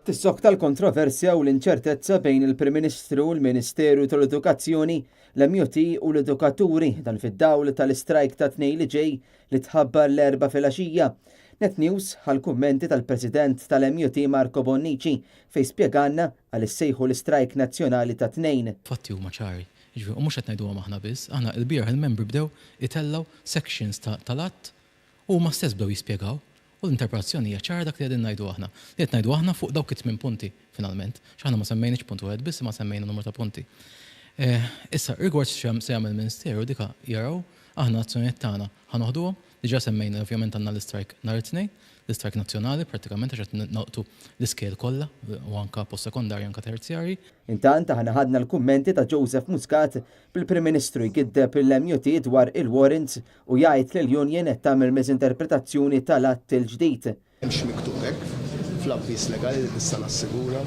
Tissokta l-kontroversja u l-inċertezza bejn il-Prim Ministru, l-Ministeru tal-Edukazzjoni, l-MUT u l-edukaturi dan fid-dawl tal-istrajk tat-Tnejn li ġej li tħabbar l-Erbgħa filgħaxija. Net News ħa l-kummenti tal-President tal-MUT Marco Bonnici fejn spjegalna għaliex sejħu l-istrajk nazzjonali tat-Tnejn. Fatti huma ċari. Jiġifieri, u mhux qed ngħiduhom aħna biss, aħna ilbieraħ il-membri bdew itellgħu sections tal-att u huma stess bdew jispjegaw U l-interpretazzjoni hija ċara dak li qegħdin ngħidu aħna. Li qed ngħidu aħna fuq dawk it-tmien punti, finalment. Għax aħna ma semmejniex punt wieħed biss imma semmejna numru ta' punti. Issa, rigward x'se jagħmel il-Ministeru, dik jaraw, aħna l-azzjonijiet tagħna ħa noħduhom. Diġà semmejna li ovvjament għandna l-istrajk nhar it-Tnejn, l-istrajk nazzjonali prattikament għax qed nolqtu l-iskejjel kollha u anke postsekondarji anke terzjarji. Intant aħna ħadna l-kummenti ta' Joseph Muscat bil-Prim Ministru jgiddeb lill-MUT dwar il-warrants u jgħid li l-union qed tagħmel miżinterpretazzjoni tal-att il-ġdid. M'hemmx miktub hekk fl-avviż legali li nista' nassigura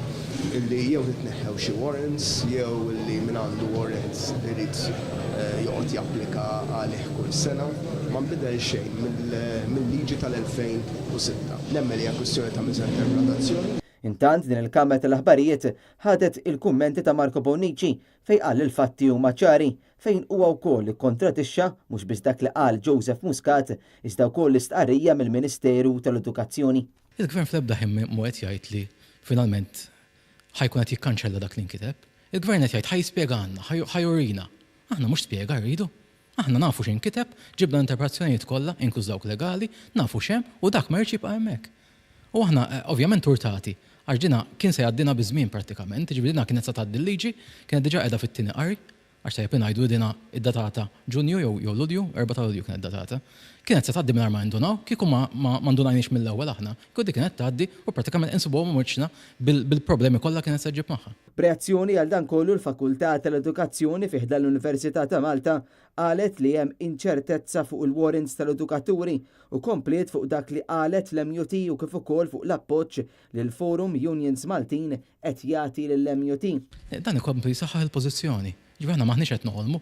illi jew jitneħħew xi warrants jew illi min għandu warrant irid joqgħod japplika għalih kull sena. Ma nbidel xejn mil-liġi tal-2006. Nemmen li hija kwistjoni ta' miżinterpretazzjoni. Intant din il-Kamra tal-Aħbarijiet ħadet il-kummenti ta' Marco Bonnici fejn qal li l-fatti huma ċari fejn huwa wkoll ikkontradixxa mhux biss dak li qal Joseph Muscat iżda wkoll l-istqarrija mill-Ministeru tal-Edukazzjoni. Il-Gvern fl-ebda ħin mhu qed jgħid li finalment ħa jkun qed jikkanċella dak li nkiteb. Il-Gvern qed jgħid ħa jispjegalna, ħa jurina. Aħna mhux spjega rridu. Aħna nafu x'inkiteb, ġibna l-interpretazzjonijiet kollha, inkluż dawk legali, nafu x'hemm u dak ma jridx jibqa' hemmhekk. U aħna ovvjament urtati għax dina kien se jgħaddina biż-żmien prattikament, jiġifieri dina kienet se tgħaddi l-liġi, kienet diġà qiegħda fit-tieni qari, għax tajjeb li ngħidu li dina iddatata Ġunju jew jew Lulju, 4 ta' Lulju kienet datata. Kienet se tgħaddi mingħajr ma indunaw, kieku ma ma ma ndunajniex mill-ewwel aħna, kieku dik kienet tgħaddi u prattikament insibuhom wiċċna bil-problemi kollha kienet se ġġib magħha. B'reazzjoni għal dan kollu l-Fakultà tal-Edukazzjoni fi ħdan l-Università ta' Malta qalet li hemm inċertezza fuq il-warrants tal-edukaturi u kompliet fuq dak li qalet l-MUT u kif ukoll fuq l-appoġġ li l-Forum Unions Maltin qed jagħti lill-MUT. Dan ikompli jsaħħaħ il-pożizzjoni. Jiġifieri aħna m'aħniex qed noħolmu.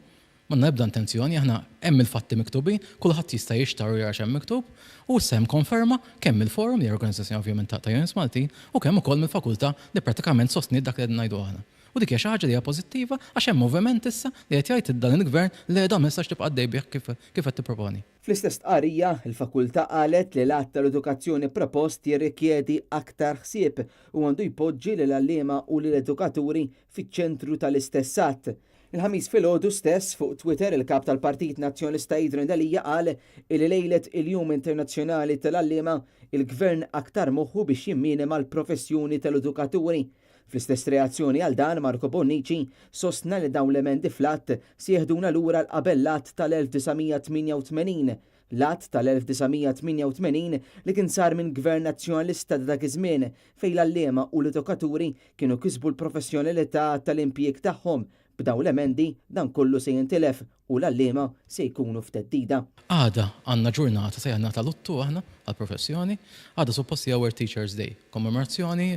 M'għandna ebda intenzjoni, aħna hemm il-fatti miktubin, kulħadd jista' jixtarr u jara x'hemm miktub, u issa hemm konferma kemm mill-Forum, li hija organizzazzjoni ovvjament ta' unions Maltin, u kemm ukoll mill-Fakultà li prattikament sostniet dak li qegħdin ngħidu aħna. U dik hija xi ħaġa li hija pożittiva għax hemm moviment issa li qed jgħid lil dan il-Gvern le dan ma jistax tibqa' għaddej bih kif kif qed tipproponi. Fl-istess stqarrija, il-Fakultà qalet li l-Att tal-Edukazzjoni propost jirrikjedi aktar ħsieb u għandu jpoġġi lill-għalliema u lill-edukaturi fiċ-ċentru tal-istess att. Il-Ħamis filgħodu stess, fuq Twitter, il-Kap tal-Partit Nazzjonalista Adrian Delia qal illi lejlet il-Jum Internazzjonali tal-Għalliema, il-Gvern aktar moħħu biex jimminima l-professjoni tal-edukaturi. Fl-istess reazzjoni għal dan, Marco Bonnici sostna li dawn l-emendi fl-Att se jeħduna lura 'l qabel l-Att tal-1988, l-Att tal-1988 li kien sar minn Gvern Nazzjonalista ta' dak iż-żmien fejn l-għalliema u l-edukaturi kienu kisbu l-professjonalità tal-impjieg tagħhom. B'dawn l-emendi dan kollu se jintilef u l-għalliema se jkunu f'theddida. Għada għandna ġurnata, se jgħidna ta' luttu aħna għall-professjoni. Għada suppost hija World Teachers Day, kommemorazzjoni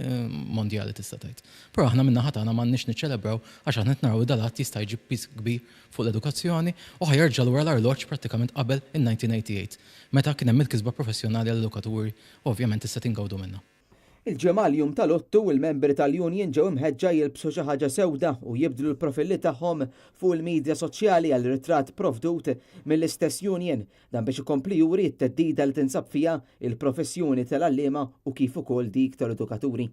mondjali tista' tgħid. Però aħna min-naħa tagħna m'għandniex niċċelebraw għax aħna qed naraw li dal-att jista' jġib piż kbir fuq l-edukazzjoni u ħa jerġa' lura l-arloġġ prattikament qabel in-1988 meta kien hemm il-kisba professjonali għall-edukaturi u ovvjament issa qed ingawdu minnha. Il-Ġimgħa, l-jum tal-luttu, il-membri tal-union ġew imħeġġa jilbsu xi ħaġa sewda u jibdlu l-profilli tagħhom fuq il-midja soċjali għal ritratt provdut mill-istess union. Dan biex ikompli juri t-theddida li tinsab fiha il-professjoni tal-għalliema u kif ukoll dik tal-edukaturi.